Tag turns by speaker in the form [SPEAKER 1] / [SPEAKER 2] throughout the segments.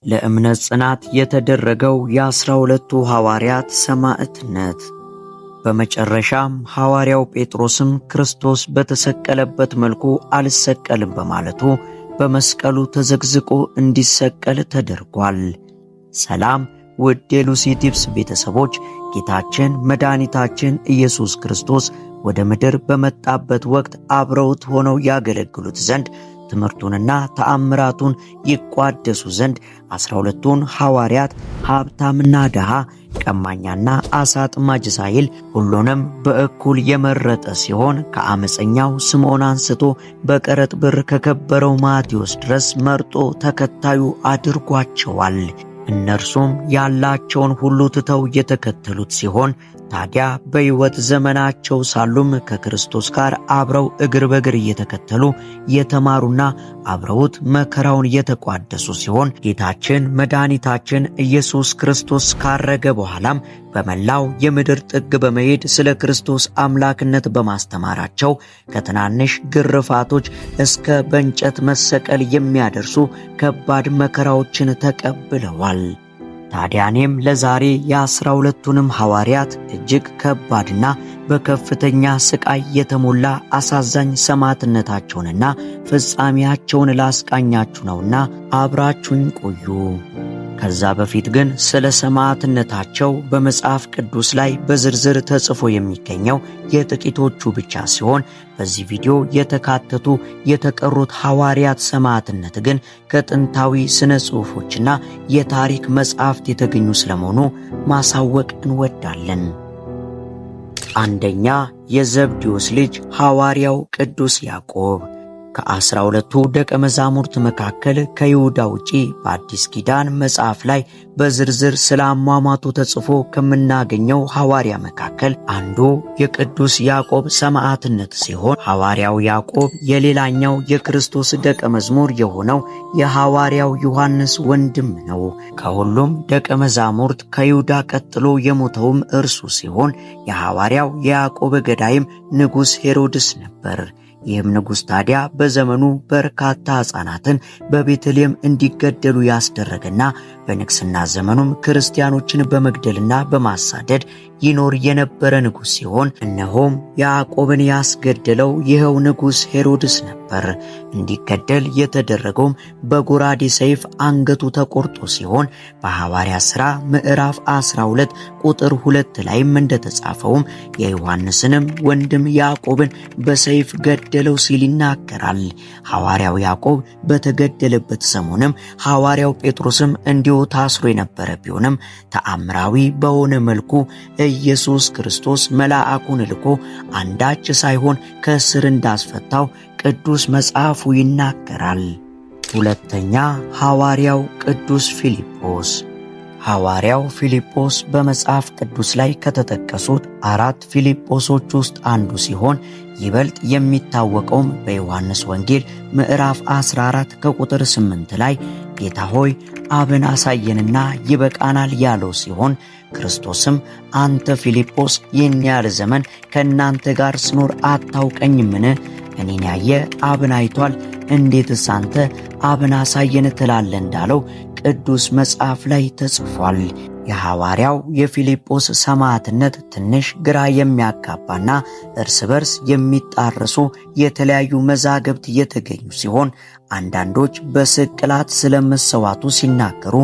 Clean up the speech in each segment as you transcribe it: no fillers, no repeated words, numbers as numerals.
[SPEAKER 1] ለእምነት ጽናት የተደረገው የ12ቱ ሐዋርያት ሰማዕትነት። በመጨረሻም ሐዋርያው ጴጥሮስም ክርስቶስ በተሰቀለበት መልኩ አልሰቀልም በማለቱ በመስቀሉ ተዘቅዝቆ እንዲሰቀል ተደርጓል። ሰላም ውድ የሉሲ ቲፕስ ቤተሰቦች፣ ጌታችን መድኃኒታችን ኢየሱስ ክርስቶስ ወደ ምድር በመጣበት ወቅት አብረውት ሆነው ያገለግሉት ዘንድ፣ ትምህርቱንና ተአምራቱን ይቋደሱ ዘንድ 12ቱን ሐዋርያት ሀብታምና ድሃ፣ ቀማኛና አሳ አጥማጅ ሳይል ሁሉንም በእኩል የመረጠ ሲሆን፣ ከአመፀኛው ስምዖን አንስቶ በቀረጥ ብር ከከበረው ማቴዎስ ድረስ መርጦ ተከታዩ አድርጓቸዋል። እነርሱም ያላቸውን ሁሉ ትተው የተከተሉት ሲሆን፣ ታዲያ በሕይወት ዘመናቸው ሳሉም ከክርስቶስ ጋር አብረው እግር በእግር እየተከተሉ የተማሩና አብረውት መከራውን የተቋደሱ ሲሆን፣ ጌታችን መድኃኒታችን ኢየሱስ ክርስቶስ ካረገ በኋላም በመላው የምድር ጥግ በመሄድ ስለ ክርስቶስ አምላክነት በማስተማራቸው ከትናንሽ ግርፋቶች እስከ በእንጨት መሰቀል የሚያደርሱ ከባድ መከራዎችን ተቀብለዋል። ታዲያ እኔም ለዛሬ የ12ቱንም ሐዋርያት እጅግ ከባድና በከፍተኛ ስቃይ የተሞላ አሳዛኝ ሰማዕትነታቸውንና ፍጻሜያቸውን ላስቃኛችሁ ነውና አብራችሁኝ ቆዩ። ከዛ በፊት ግን ስለ ሰማዕትነታቸው በመጽሐፍ ቅዱስ ላይ በዝርዝር ተጽፎ የሚገኘው የጥቂቶቹ ብቻ ሲሆን፣ በዚህ ቪዲዮ የተካተቱ የተቀሩት ሐዋርያት ሰማዕትነት ግን ከጥንታዊ ስነ ጽሑፎችና የታሪክ መጽሐፍት የተገኙ ስለመሆኑ ማሳወቅ እንወዳለን። አንደኛ፣ የዘብዴዎስ ልጅ ሐዋርያው ቅዱስ ያዕቆብ። ከ12ቱ ደቀ መዛሙርት መካከል ከይሁዳ ውጪ በአዲስ ኪዳን መጽሐፍ ላይ በዝርዝር ስለ አሟሟቱ ተጽፎ ከምናገኘው ሐዋርያ መካከል አንዱ የቅዱስ ያዕቆብ ሰማዕትነት ሲሆን፣ ሐዋርያው ያዕቆብ የሌላኛው የክርስቶስ ደቀ መዝሙር የሆነው የሐዋርያው ዮሐንስ ወንድም ነው። ከሁሉም ደቀ መዛሙርት ከይሁዳ ቀጥሎ የሞተውም እርሱ ሲሆን፣ የሐዋርያው የያዕቆብ ገዳይም ንጉሥ ሄሮድስ ነበር። ይህም ንጉሥ ታዲያ በዘመኑ በርካታ ሕፃናትን በቤተልሔም እንዲገደሉ ያስደረገና በንግስና ዘመኑም ክርስቲያኖችን በመግደልና በማሳደድ ይኖር የነበረ ንጉሥ ሲሆን፣ እነሆም ያዕቆብን ያስገደለው ይኸው ንጉሥ ሄሮድስ ነበር። እንዲገደል የተደረገውም በጎራዴ ሰይፍ አንገቱ ተቆርጦ ሲሆን፣ በሐዋርያት ሥራ ምዕራፍ 12 ቁጥር 2 ላይም እንደተጻፈውም የዮሐንስንም ወንድም ያዕቆብን በሰይፍ ገደለው ሲል ይናገራል። ሐዋርያው ያዕቆብ በተገደለበት ሰሞንም ሐዋርያው ጴጥሮስም እንዲሁ ታስሮ የነበረ ቢሆንም፣ ተአምራዊ በሆነ መልኩ ኢየሱስ ክርስቶስ መልአኩን ልኮ አንዳች ሳይሆን ከእስር እንዳስፈታው ቅዱስ መጽሐፉ ይናገራል። ሁለተኛ፣ ሐዋርያው ቅዱስ ፊልጶስ። ሐዋርያው ፊልጶስ በመጽሐፍ ቅዱስ ላይ ከተጠቀሱት አራት ፊልጶሶች ውስጥ አንዱ ሲሆን፣ ይበልጥ የሚታወቀውም በዮሐንስ ወንጌል ምዕራፍ 14 ከቁጥር 8 ላይ ጌታ ሆይ አብን አሳየንና ይበቃናል ያለው ሲሆን፣ ክርስቶስም አንተ ፊልጶስ ይህን ያህል ዘመን ከእናንተ ጋር ስኖር አታውቀኝምን? እኔን ያየ አብን አይቷል፣ እንዴትስ አንተ አብን አሳየን ትላለህ? እንዳለው ቅዱስ መጽሐፍ ላይ ተጽፏል። የሐዋርያው የፊልጶስ ሰማዕትነት ትንሽ ግራ የሚያጋባና እርስ በርስ የሚጣረሱ የተለያዩ መዛግብት የተገኙ ሲሆን፣ አንዳንዶች በስቅላት ስለመሰዋቱ ሲናገሩ፣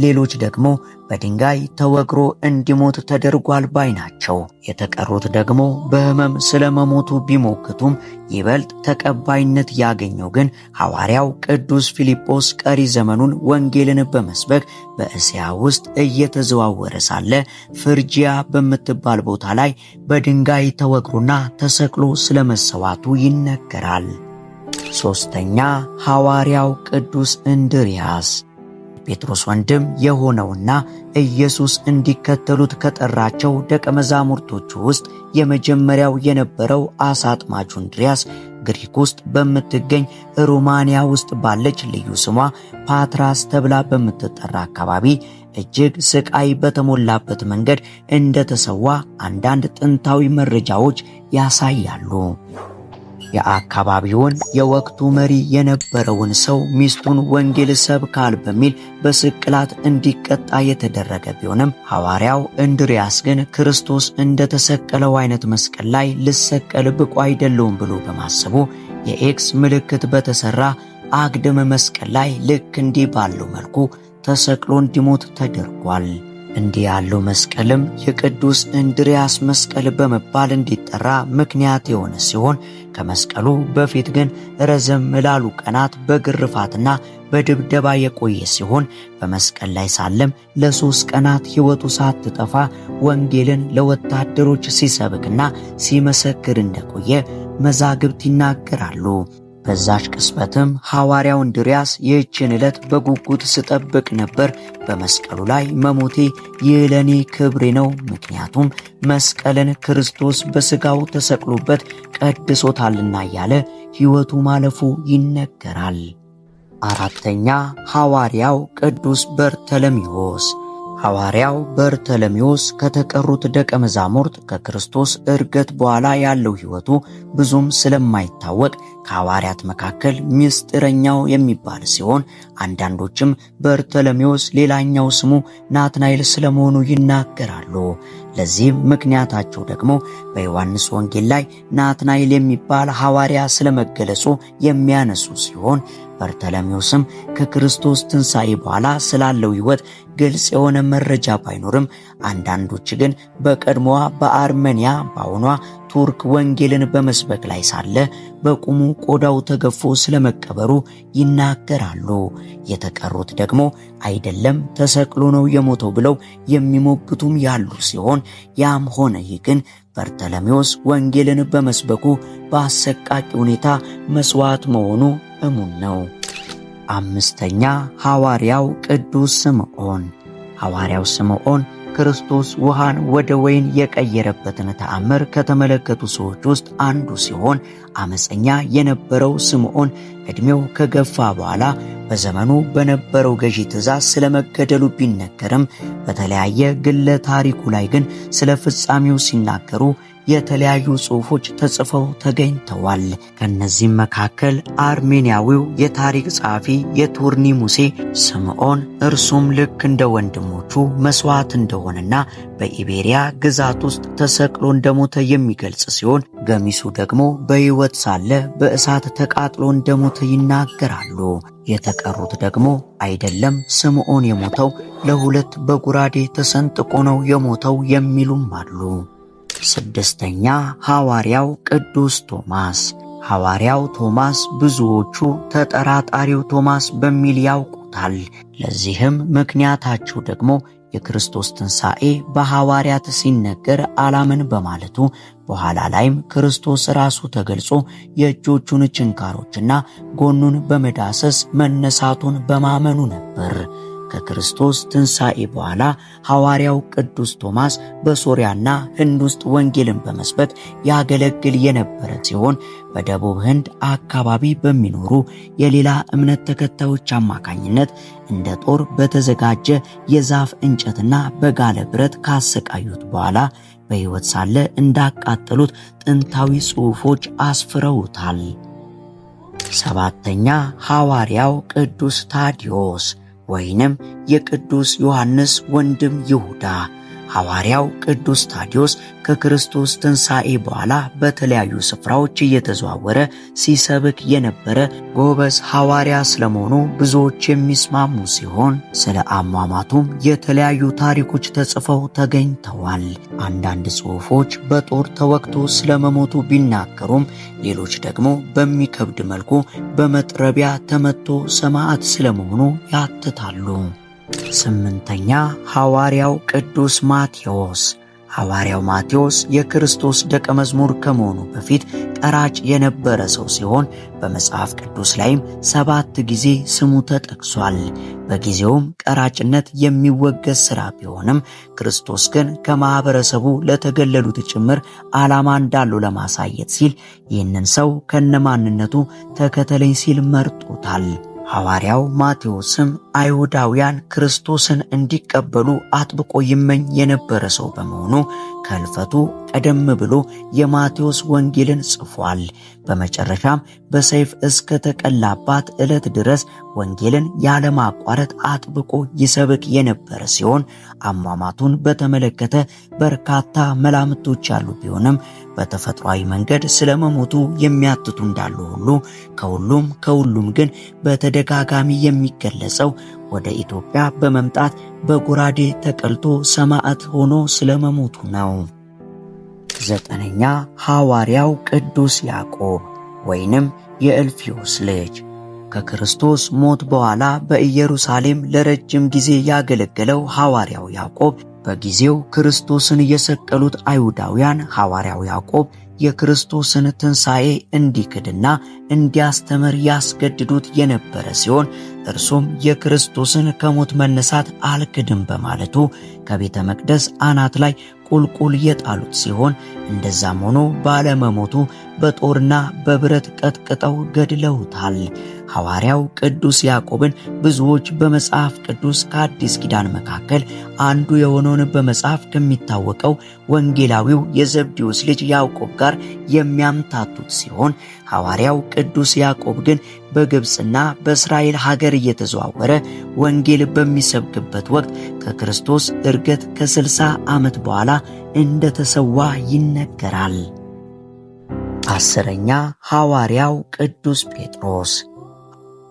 [SPEAKER 1] ሌሎች ደግሞ በድንጋይ ተወግሮ እንዲሞት ተደርጓል ባይ ናቸው። የተቀሩት ደግሞ በሕመም ስለመሞቱ ቢሞግቱም፣ ይበልጥ ተቀባይነት ያገኘው ግን ሐዋርያው ቅዱስ ፊልጶስ ቀሪ ዘመኑን ወንጌልን በመስበክ በእስያ ውስጥ እየተዘዋወረ ሳለ ፍርጂያ በምትባል ቦታ ላይ በድንጋይ ተወግሮና ተሰቅሎ ስለመሰዋቱ ይነገራል። ሦስተኛ፣ ሐዋርያው ቅዱስ እንድርያስ። ጴጥሮስ ወንድም የሆነውና ኢየሱስ እንዲከተሉት ከጠራቸው ደቀ መዛሙርቶቹ ውስጥ የመጀመሪያው የነበረው አሳ አጥማጁ እንድርያስ ግሪክ ውስጥ በምትገኝ ሮማንያ ውስጥ ባለች ልዩ ስሟ ፓትራስ ተብላ በምትጠራ አካባቢ እጅግ ስቃይ በተሞላበት መንገድ እንደተሰዋ አንዳንድ ጥንታዊ መረጃዎች ያሳያሉ። የአካባቢውን የወቅቱ መሪ የነበረውን ሰው ሚስቱን ወንጌል ሰብካል በሚል በስቅላት እንዲቀጣ የተደረገ ቢሆንም ሐዋርያው እንድርያስ ግን ክርስቶስ እንደተሰቀለው አይነት መስቀል ላይ ልሰቀል ብቁ አይደለሁም ብሎ በማሰቡ የኤክስ ምልክት በተሰራ አግድም መስቀል ላይ ልክ እንዲህ ባለው መልኩ ተሰቅሎ እንዲሞት ተደርጓል። እንዲህ ያለው መስቀልም የቅዱስ እንድርያስ መስቀል በመባል እንዲጠራ ምክንያት የሆነ ሲሆን ከመስቀሉ በፊት ግን ረዘም ላሉ ቀናት በግርፋትና በድብደባ የቆየ ሲሆን በመስቀል ላይ ሳለም ለ3 ቀናት ሕይወቱ ሳትጠፋ ወንጌልን ለወታደሮች ሲሰብክና ሲመሰክር እንደቆየ መዛግብት ይናገራሉ። በዛች ቅጽበትም ሐዋርያው እንድርያስ ይህችን ዕለት በጉጉት ስጠብቅ ነበር፣ በመስቀሉ ላይ መሞቴ ይህ ለኔ ክብሬ ነው፣ ምክንያቱም መስቀልን ክርስቶስ በሥጋው ተሰቅሎበት ቀድሶታልና እያለ ሕይወቱ ማለፉ ይነገራል። አራተኛ ሐዋርያው ቅዱስ በርተሎሜዎስ። ሐዋርያው በርተሎሜዎስ ከተቀሩት ደቀ መዛሙርት ከክርስቶስ ዕርገት በኋላ ያለው ሕይወቱ ብዙም ስለማይታወቅ ከሐዋርያት መካከል ምስጢረኛው የሚባል ሲሆን አንዳንዶችም በርተሎሜዎስ ሌላኛው ስሙ ናትናኤል ስለመሆኑ ይናገራሉ። ለዚህም ምክንያታቸው ደግሞ በዮሐንስ ወንጌል ላይ ናትናኤል የሚባል ሐዋርያ ስለመገለጹ የሚያነሱ ሲሆን በርተሎሜዎስም ከክርስቶስ ትንሣኤ በኋላ ስላለው ሕይወት ግልጽ የሆነ መረጃ ባይኖርም አንዳንዶች ግን በቀድሞዋ በአርመኒያ በአሁኗ ቱርክ ወንጌልን በመስበክ ላይ ሳለ በቁሙ ቆዳው ተገፎ ስለመቀበሩ ይናገራሉ። የተቀሩት ደግሞ አይደለም ተሰቅሎ ነው የሞተው ብለው የሚሞግቱም ያሉ ሲሆን ያም ሆነ ይህ ግን በርተሎሜዎስ ወንጌልን በመስበኩ በአሰቃቂ ሁኔታ መስዋዕት መሆኑ እሙን ነው። አምስተኛ ሐዋርያው ቅዱስ ስምዖን። ሐዋርያው ስምዖን ክርስቶስ ውሃን ወደ ወይን የቀየረበትን ተአምር ከተመለከቱ ሰዎች ውስጥ አንዱ ሲሆን አመፀኛ የነበረው ስምዖን ዕድሜው ከገፋ በኋላ በዘመኑ በነበረው ገዢ ትእዛዝ ስለመገደሉ ቢነገርም በተለያየ ግለ ታሪኩ ላይ ግን ስለ ፍጻሜው ሲናገሩ የተለያዩ ጽሑፎች ተጽፈው ተገኝተዋል። ከነዚህም መካከል አርሜኒያዊው የታሪክ ጸሐፊ የቱርኒ ሙሴ ስምዖን እርሱም ልክ እንደ ወንድሞቹ መስዋዕት እንደሆነና በኢቤሪያ ግዛት ውስጥ ተሰቅሎ እንደሞተ የሚገልጽ ሲሆን ገሚሱ ደግሞ በሕይወት ሳለ በእሳት ተቃጥሎ እንደሞተ ይናገራሉ። የተቀሩት ደግሞ አይደለም ስምዖን የሞተው ለሁለት በጉራዴ ተሰንጥቆ ነው የሞተው የሚሉም አሉ። ስድስተኛ ሐዋርያው ቅዱስ ቶማስ። ሐዋርያው ቶማስ ብዙዎቹ ተጠራጣሪው ቶማስ በሚል ያውቁታል። ለዚህም ምክንያታቸው ደግሞ የክርስቶስ ትንሣኤ በሐዋርያት ሲነገር አላምን በማለቱ በኋላ ላይም ክርስቶስ ራሱ ተገልጾ የእጆቹን ችንካሮችና ጎኑን በመዳሰስ መነሳቱን በማመኑ ነበር። ከክርስቶስ ትንሣኤ በኋላ ሐዋርያው ቅዱስ ቶማስ በሶርያና ህንድ ውስጥ ወንጌልን በመስበክ ያገለግል የነበረ ሲሆን በደቡብ ህንድ አካባቢ በሚኖሩ የሌላ እምነት ተከታዮች አማካኝነት እንደ ጦር በተዘጋጀ የዛፍ እንጨትና በጋለ ብረት ካሰቃዩት በኋላ በሕይወት ሳለ እንዳቃጠሉት ጥንታዊ ጽሑፎች አስፍረውታል። ሰባተኛ ሐዋርያው ቅዱስ ታዲዮስ ወይንም የቅዱስ ዮሐንስ ወንድም ይሁዳ። ሐዋርያው ቅዱስ ታዲዮስ ከክርስቶስ ትንሣኤ በኋላ በተለያዩ ስፍራዎች እየተዘዋወረ ሲሰብክ የነበረ ጎበዝ ሐዋርያ ስለመሆኑ ብዙዎች የሚስማሙ ሲሆን ስለ አሟሟቱም የተለያዩ ታሪኮች ተጽፈው ተገኝተዋል። አንዳንድ ጽሑፎች በጦር ተወግቶ ስለመሞቱ ቢናገሩም ሌሎች ደግሞ በሚከብድ መልኩ በመጥረቢያ ተመቶ ሰማዕት ስለመሆኑ ያትታሉ። ስምንተኛ ሐዋርያው ቅዱስ ማቴዎስ። ሐዋርያው ማቴዎስ የክርስቶስ ደቀ መዝሙር ከመሆኑ በፊት ቀራጭ የነበረ ሰው ሲሆን በመጽሐፍ ቅዱስ ላይም 7 ጊዜ ስሙ ተጠቅሷል። በጊዜውም ቀራጭነት የሚወገዝ ሥራ ቢሆንም ክርስቶስ ግን ከማህበረሰቡ ለተገለሉት ጭምር ዓላማ እንዳለው ለማሳየት ሲል ይህንን ሰው ከነማንነቱ ተከተለኝ ሲል መርጦታል። ሐዋርያው ማቴዎስም አይሁዳውያን ክርስቶስን እንዲቀበሉ አጥብቆ ይመኝ የነበረ ሰው በመሆኑ ከህልፈቱ ቀደም ብሎ የማቴዎስ ወንጌልን ጽፏል። በመጨረሻም በሰይፍ እስከ ተቀላባት ዕለት ድረስ ወንጌልን ያለማቋረጥ አጥብቆ ይሰብክ የነበረ ሲሆን አሟሟቱን በተመለከተ በርካታ መላምቶች ያሉ ቢሆንም በተፈጥሯዊ መንገድ ስለመሞቱ የሚያትቱ እንዳሉ ሁሉ ከሁሉም ግን በተደጋጋሚ የሚገለጸው ወደ ኢትዮጵያ በመምጣት በጎራዴ ተቀልቶ ሰማዕት ሆኖ ስለመሞቱ ነው። ዘጠነኛ ሐዋርያው ቅዱስ ያዕቆብ ወይንም የእልፍዮስ ልጅ። ከክርስቶስ ሞት በኋላ በኢየሩሳሌም ለረጅም ጊዜ ያገለገለው ሐዋርያው ያዕቆብ በጊዜው ክርስቶስን የሰቀሉት አይሁዳውያን ሐዋርያው ያዕቆብ የክርስቶስን ትንሣኤ እንዲክድና እንዲያስተምር ያስገድዱት የነበረ ሲሆን እርሱም የክርስቶስን ከሞት መነሳት አልክድም በማለቱ ከቤተ መቅደስ አናት ላይ ቁልቁል የጣሉት ሲሆን እንደዛም ሆኖ ባለመሞቱ በጦርና በብረት ቀጥቅጠው ገድለውታል። ሐዋርያው ቅዱስ ያዕቆብን ብዙዎች በመጽሐፍ ቅዱስ ከአዲስ ኪዳን መካከል አንዱ የሆነውን በመጽሐፍ ከሚታወቀው ወንጌላዊው የዘብዴዎስ ልጅ ያዕቆብ ጋር የሚያምታቱት ሲሆን ሐዋርያው ቅዱስ ያዕቆብ ግን በግብፅና በእስራኤል ሀገር እየተዘዋወረ ወንጌል በሚሰብክበት ወቅት ከክርስቶስ ዕርገት ከ60 ዓመት በኋላ እንደተሰዋ ይነገራል። አስረኛ ሐዋርያው ቅዱስ ጴጥሮስ።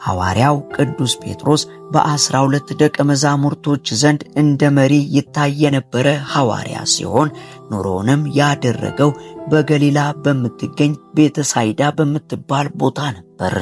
[SPEAKER 1] ሐዋርያው ቅዱስ ጴጥሮስ በ12 ደቀ መዛሙርቶች ዘንድ እንደ መሪ ይታይ የነበረ ሐዋርያ ሲሆን ኑሮውንም ያደረገው በገሊላ በምትገኝ ቤተሳይዳ በምትባል ቦታ ነበር።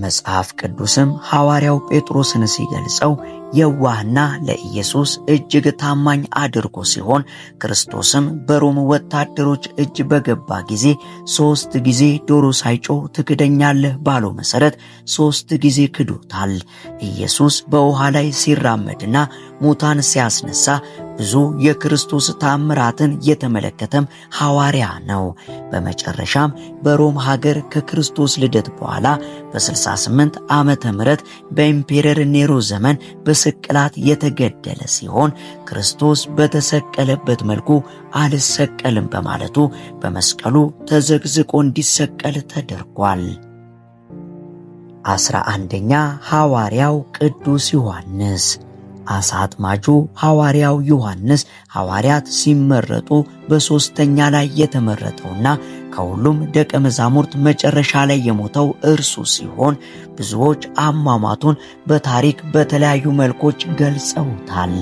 [SPEAKER 1] መጽሐፍ ቅዱስም ሐዋርያው ጴጥሮስን ሲገልጸው የዋህና ለኢየሱስ እጅግ ታማኝ አድርጎ ሲሆን ክርስቶስም በሮም ወታደሮች እጅ በገባ ጊዜ 3 ጊዜ ዶሮ ሳይጮህ ትክደኛለህ ባለው መሰረት 3 ጊዜ ክዶታል። ኢየሱስ በውሃ ላይ ሲራመድና ሙታን ሲያስነሳ ብዙ የክርስቶስ ታምራትን የተመለከተም ሐዋርያ ነው። በመጨረሻም በሮም ሀገር ከክርስቶስ ልደት በኋላ በ68 ዓመተ ምህረት በ emperor ኔሮ ዘመን በስቅላት የተገደለ ሲሆን ክርስቶስ በተሰቀለበት መልኩ አልሰቀልም በማለቱ በመስቀሉ ተዘግዝቆ እንዲሰቀል ተደርጓል። 11ኛ ሐዋርያው ቅዱስ ዮሐንስ። አሳ አጥማጁ ሐዋርያው ዮሐንስ ሐዋርያት ሲመረጡ በ3ኛ ላይ የተመረጠውና ከሁሉም ደቀ መዛሙርት መጨረሻ ላይ የሞተው እርሱ ሲሆን ብዙዎች አሟሟቱን በታሪክ በተለያዩ መልኮች ገልጸውታል።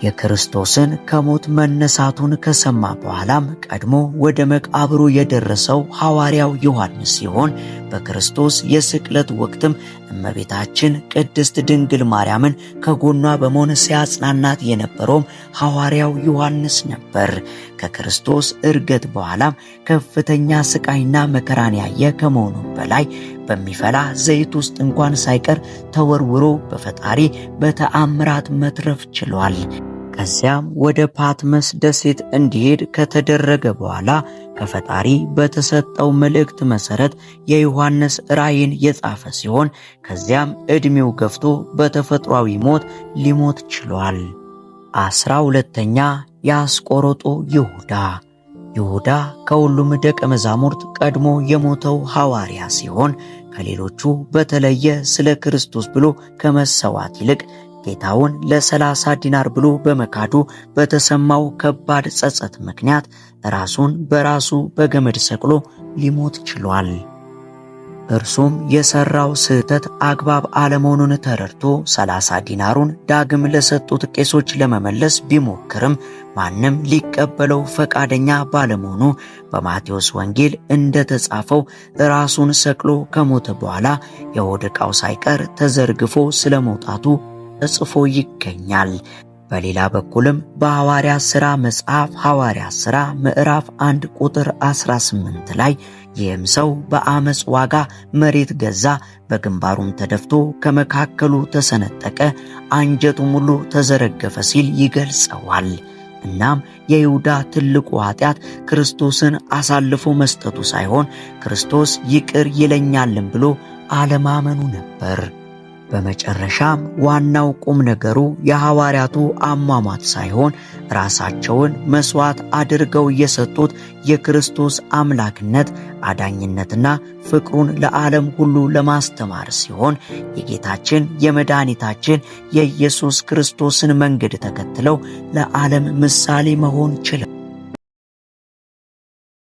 [SPEAKER 1] የክርስቶስን ከሞት መነሳቱን ከሰማ በኋላም ቀድሞ ወደ መቃብሩ የደረሰው ሐዋርያው ዮሐንስ ሲሆን በክርስቶስ የስቅለት ወቅትም እመቤታችን ቅድስት ድንግል ማርያምን ከጎኗ በመሆን ሲያጽናናት የነበረውም ሐዋርያው ዮሐንስ ነበር። ከክርስቶስ ዕርገት በኋላም ከፍተኛ ስቃይና መከራን ያየ ከመሆኑ በላይ በሚፈላ ዘይት ውስጥ እንኳን ሳይቀር ተወርውሮ በፈጣሪ በተአምራት መትረፍ ችሏል። ከዚያም ወደ ፓትመስ ደሴት እንዲሄድ ከተደረገ በኋላ ከፈጣሪ በተሰጠው መልእክት መሰረት የዮሐንስ ራእይን የጻፈ ሲሆን ከዚያም ዕድሜው ገፍቶ በተፈጥሯዊ ሞት ሊሞት ችሏል። 12ኛ የአስቆሮጡ ይሁዳ። ይሁዳ ከሁሉም ደቀ መዛሙርት ቀድሞ የሞተው ሐዋርያ ሲሆን ከሌሎቹ በተለየ ስለ ክርስቶስ ብሎ ከመሰዋት ይልቅ ጌታውን ለ30 ዲናር ብሎ በመካዱ በተሰማው ከባድ ጸጸት ምክንያት ራሱን በራሱ በገመድ ሰቅሎ ሊሞት ችሏል። እርሱም የሰራው ስህተት አግባብ አለመሆኑን ተረድቶ 30 ዲናሩን ዳግም ለሰጡት ቄሶች ለመመለስ ቢሞክርም ማንም ሊቀበለው ፈቃደኛ ባለመሆኑ በማቴዎስ ወንጌል እንደተጻፈው ራሱን ሰቅሎ ከሞተ በኋላ የሆድ ዕቃው ሳይቀር ተዘርግፎ ስለመውጣቱ ተጽፎ ይገኛል። በሌላ በኩልም በሐዋርያት ሥራ መጽሐፍ ሐዋርያት ሥራ ምዕራፍ 1 ቁጥር 18 ላይ ይህም ሰው በአመጽ ዋጋ መሬት ገዛ፣ በግንባሩም ተደፍቶ ከመካከሉ ተሰነጠቀ፣ አንጀቱም ሁሉ ተዘረገፈ ሲል ይገልጸዋል። እናም የይሁዳ ትልቁ ኃጢአት ክርስቶስን አሳልፎ መስጠቱ ሳይሆን ክርስቶስ ይቅር ይለኛልን ብሎ አለማመኑ ነበር። በመጨረሻም ዋናው ቁም ነገሩ የሐዋርያቱ አሟሟት ሳይሆን ራሳቸውን መስዋዕት አድርገው የሰጡት የክርስቶስ አምላክነት፣ አዳኝነትና ፍቅሩን ለዓለም ሁሉ ለማስተማር ሲሆን የጌታችን የመድኃኒታችን የኢየሱስ ክርስቶስን መንገድ ተከትለው ለዓለም ምሳሌ መሆን ችለዋል።